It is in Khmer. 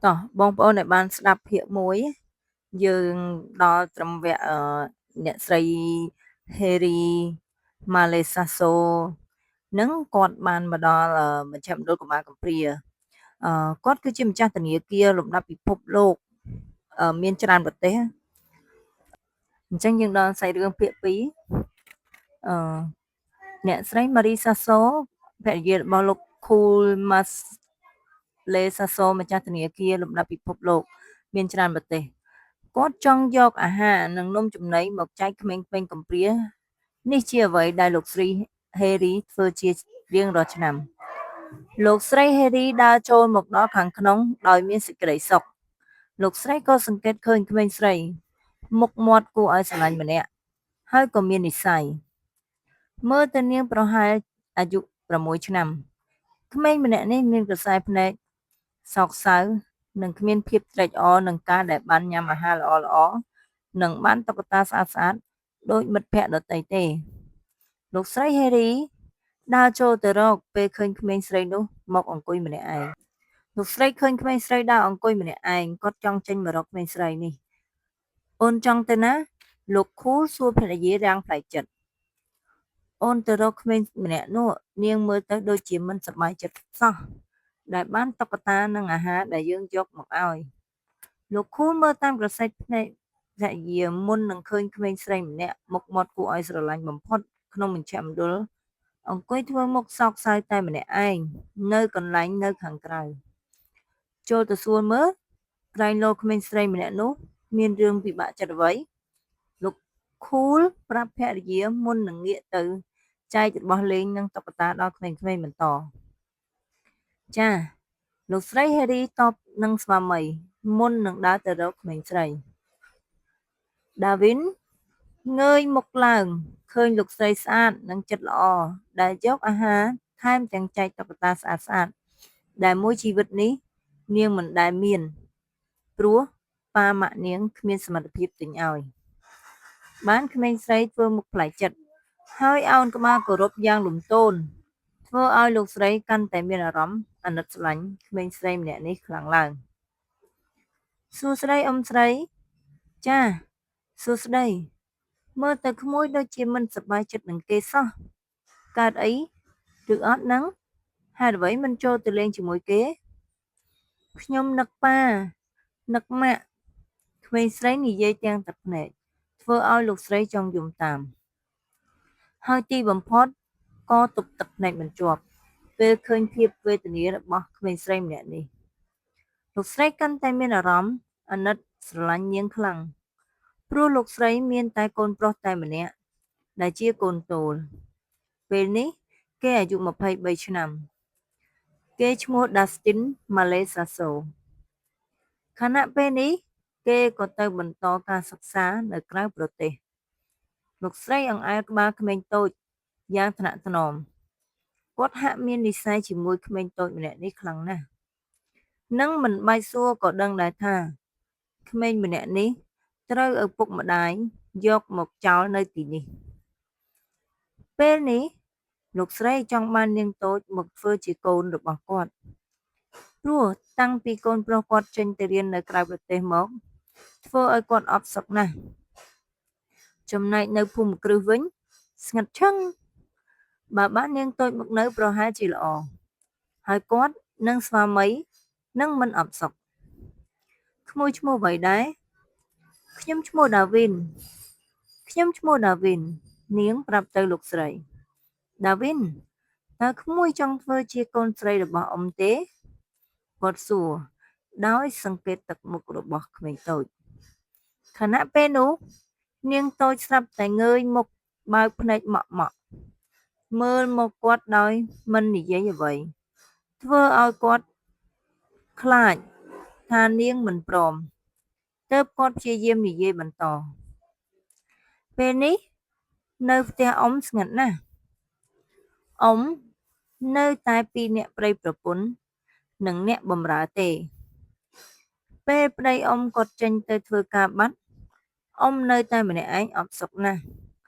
តោះបងប្អូនដែលបានស្ដាប់ភាគ1យើងដល់ត្រឹមវគ្គអ្នកស្រី Heri Malesaso នឹងគាត់បានមកដល់មជ្ឈមណ្ឌលកុមារកំព្រាគាត់គឺជាម្ចាស់ធនាគារលំដាប់ពិភពលោកមានច្រើនប្រទេសអញ្ចឹងយើងដល់សាច់រឿងភាគ2អឺអ្នកស្រី Marie Sasso ភរិយារបស់លោក Cool Mas លេសាសូម្ចាស់ធនាគារលំដាប់ពិភពលោកមានច្រើនប្រទេសគាត់ចង់យកអាហារនិងនំចំណីមកចែកក្មេងៗកំព្រានេះជាអ្វីដែលលោកស្រីហេរីធ្វើជារៀងរាល់ឆ្នាំលោកស្រីហេរីដើរចូលមកដល់ខាងក្នុងដោយមានសេចក្តីសុខលោកស្រីក៏សង្កេតឃើញក្មេងស្រីមុខមាត់គួរឲ្យស្រឡាញ់ម្នាក់ហើយក៏មាននិស្ស័យមើលទៅនាងប្រហែលអាយុ6ឆ្នាំក្មេងម្នាក់នេះមានក្រសែភ្នែកសោកសៅនិងគ្មានភាពត្រេកអរនឹងការដែលបានញ៉ាំអាហារល្អៗនិងបានតុក្កតាស្អាតៗដូចមិត្តភក្តិដទៃទេលោកស្រីហេរីដើរចូលទៅរកពេលឃើញក្មេងស្រីនោះមកអង្គុយម្នាក់ឯងលោកស្រីឃើញក្មេងស្រីដើរអង្គុយម្នាក់ឯងគាត់ចង់ចេញមករកក្មេងស្រីនេះអូនចង់ទៅណាលោកខូលសួរភរិយារាំងប្លែកចិត្តអូនទៅរកក្មេងម្នាក់នោះនាងមើលទៅដូចជាមិនសប្បាយចិត្តសោះដែលបានតុក្កតានិងអាហារដែលយើងយកមកឲ្យលោកខូលមើលតាមក្រសែភ្នែកភរិយាមុននឹងឃើញក្មេងស្រីម្នាក់មុខមាត់គួរឲ្យស្រឡាញ់បំផុតក្នុងមជ្ឈមណ្ឌលអង្គុយធ្វើមុខសោកសៅតែម្នាក់ឯងនៅកន្លែងនៅខាងក្រៅចូលទៅសួរមើលក្រែងលោក្មេងស្រីម្នាក់នោះមានរឿងពិបាកចិត្តអ្វីលោកខូលប្រាប់ភរិយាមុននឹងងាកទៅចែករបស់លេងនិងតុក្កតាដល់ក្មេងៗបន្តចាលោកស្រីហេរីតបនឹងស្វាមីមុននឹងដើរទៅរកក្មេងស្រីដាវីនងើយមុខឡើងឃើញលោកស្រីស្អាតនិងចិត្តល្អដែលយកអាហារថែមទាំងចែកតុក្កតាស្អាតៗដែលមួយជីវិតនេះនាងមិនដែលមានព្រោះប៉ាម៉ាក់នាងគ្មានសមត្ថភាពទិញឲ្យបានក្មេងស្រីធ្វើមុខប្លែកចិត្តហើយអោនក្បាលគោរពយ៉ាងលំទោនធ្វើឲ្យលោកស្រីកាន់តែមានអារម្មណ៍អាណិតស្រឡាញ់ក្មេងស្រីម្នាក់នេះខ្លាំងឡើងសួស្តីអ៊ំស្រីចាសួស្តីមើលទៅក្មួយដូចជាមិនសប្បាយចិត្តនឹងគេសោះកើតអីឬអត់នឹងហេតុអ្វីមិនចូលទៅលេងជាមួយគេខ្ញុំនឹកប៉ានឹកម៉ាក់ក្មេងស្រីនិយាយទាំងទឹកភ្នែកធ្វើឲ្យលោកស្រីចង់យំតាមហើយទីបំផុតក៏ទប់ទឹកភ្នែកមិនជាប់ពេលឃើញភាពវេទនារបស់ក្មេងស្រីម្នាក់នេះលោកស្រីកាន់តែមានអារម្មណ៍អាណិតស្រឡាញ់នាងខ្លាំងព្រោះលោកស្រីមានតែកូនប្រុសតែម្នាក់ដែលជាកូនទោលពេលនេះគេអាយុ23ឆ្នាំគេឈ្មោះ Dustin Malesaso ខណៈពេលនេះគេក៏ទៅបន្តការសិក្សានៅក្រៅប្រទេសលោកស្រីអង្អែលក្បាលក្មេងតូចយ៉ាងថ្នាក់ថ្នមគាត់ហាក់មាននិស្ស័យជាមួយក្មេងតូចម្នាក់នេះខ្លាំងណាស់និងមិនបាច់សួរក៏ដឹងដែរថាក្មេងម្នាក់នេះត្រូវឪពុកម្ដាយយកមកចោលនៅទីនេះពេលនេះលោកស្រីចង់បាននាងតូចមកធ្វើជាកូនរបស់គាត់ព្រោះតាំងពីកូនប្រុសគាត់ចេញទៅរៀននៅក្រៅប្រទេសមកធ្វើឲ្យគាត់អត់សុខណាស់ចំណែកនៅភូមិគ្រឹះវិញស្ងាត់ឈឹងបើបាននាងតូចមកនៅប្រហែលជាល្អហើយគាត់និងស្វាមីនឹងមិនអត់សុខក្មួយឈ្មោះអ្វីដែរខ្ញុំឈ្មោះដាវីនខ្ញុំឈ្មោះដាវីននាងប្រាប់ទៅលោកស្រីដាវីនតើក្មួយចង់ធ្វើជាកូនស្រីរបស់អ៊ំទេគាត់សួរដោយសង្កេតទឹកមុខរបស់ក្មេងតូចខណៈពេលនោះនាងតូចស្រាប់តែងើយមុខបើកភ្នែកម៉ក់ម៉ក់មើលមកគាត់ដោយមិននិយាយអ្វីធ្វើឲ្យគាត់ខ្លាចថានាងមិនព្រមទើបគាត់ព្យាយាមនិយាយបន្តពេលនេះនៅផ្ទះអ៊ំស្ងាត់ណាស់អ៊ំនៅតែពីរនាក់ប្តីប្រពន្ធនិងអ្នកបម្រើទេពេលប្តីអ៊ំគាត់ចេញទៅធ្វើការបាត់អ៊ំនៅតែម្នាក់ឯងអត់សុខណាស់